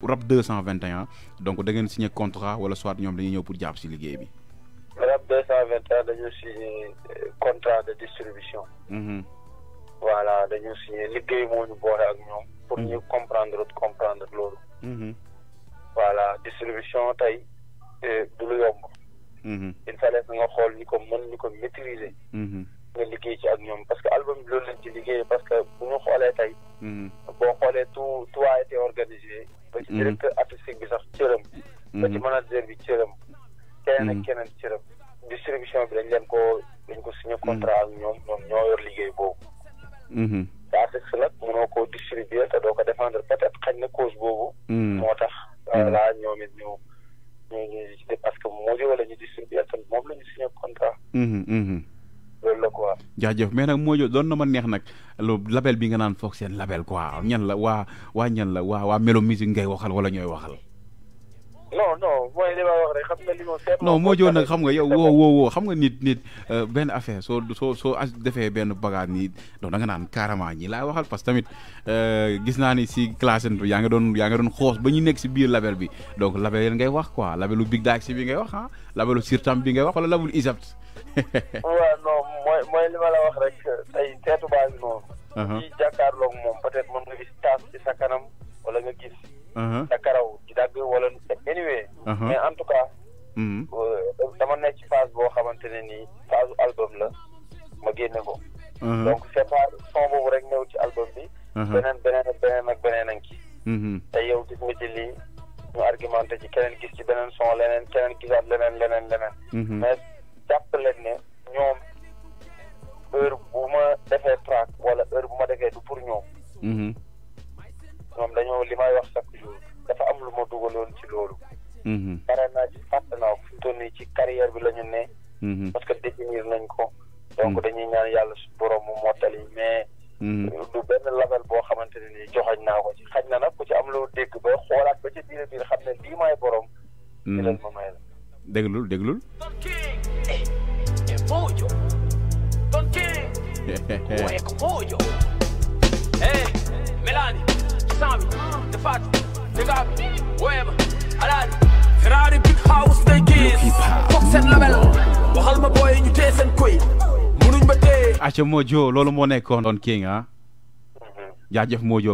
Rap 221 donc da ngeen signé contrat wala soit ñoom dañuy ñëw pour jàpp si liggéey bi. Rap 221 dañu signé contrat de distribution. Voilà dañu signé liggéey moo ñu boole ak ñoom. pour ñu comprendre loolu. Voilà distribution tey du lu yomb. il fallait que nga xool ñi ko mën ñi ko maîtriser. nga liggéey ci ak ñoom parce que album bi loolu lañ ci liggéey parce que bu ñu xoolee tey. boo xoolee tout a été organisé. ba ci directeur artistique bi sax cëram. ba ci manager bi cëram. keneen ak keneen cëram. distribution bi dañ ko signé contrat ak ñoom ñoo yor liggéey boobu. te artiste nag mënoo koo distribuer te doo ko défendre peut-être xañ na cause boobu. moo tax voilà ñoom it ñu parce que moo wala ñu distribuer te moom la ñu signé contrat. loolu la quoi. jaajëf mais nag Mojo doon na ma neex nag label bi nga naan foog seen label quoi ñan la waa ñan la waa Melo Music ngay waxal wala ñooy waxal. non mooy li ma wax rek xam nga li ma seet. non Mojo nag xam nga yow woo xam nga nit benn affaire soo defee benn bagage nii donc da nga naan carrément ñi laay waxal parce que tamit gis naa ni si classe bi yaa nga doon xoos ba ñu nekk si biir label bi donc label yéen ngay wax quoi labelu Big Dax bi ngay wax ah labelu Sirtam bi ngay wax wala labelu Isapt. waaw non mooy li ma la wax rek tey seetu baa ngi noonu. ci jàkkaarloog moom peut-être mën nga gis taas ci sa kanam wala nga gis. sa karaw ci dagg wala anyway. mais en tout cas. dama nekk ci phase boo xamante ne nii phase album la ma génne ko. donc c'est pas son boobu rek ñëw ci album bi. beneen ak ci. te yow gis nga ci lii ñu argumenté ci keneen gis ci beneen son leneen keneen gisaat leneen. mais jàpp leen ne ñoom heure bu ma defee track wala heure bu ma defee du pour ñoom. ñoom dañoo li may wax chaque jour dafa am lu ma dugaloon ci loolu. pare naa ci fàtte naa ko fi mu toll nii ci carrière bi la ñu ne. parce que définir nañ ko. donc dañuy ñaan yàlla su borom mu mottali mais. du benn label boo xamante ne nii joxoñ naa ko ci xaj na nag ku ci am loo dégg ba xoolaat ba ci biir xam ne lii may borom. ci leen ma may la. déglul. Mojo, Don King, Weko Mojo, Melanie, Sami, The Fat, The Gabi, Weba, Alani, Ferrari, Big House, They Kiss, Fox and Label, waxal ma boy ñu tee seen koy, munuñ ba tee. Acha Mojo loolu moo nekkoon Don King ah. jaajëf Mojo.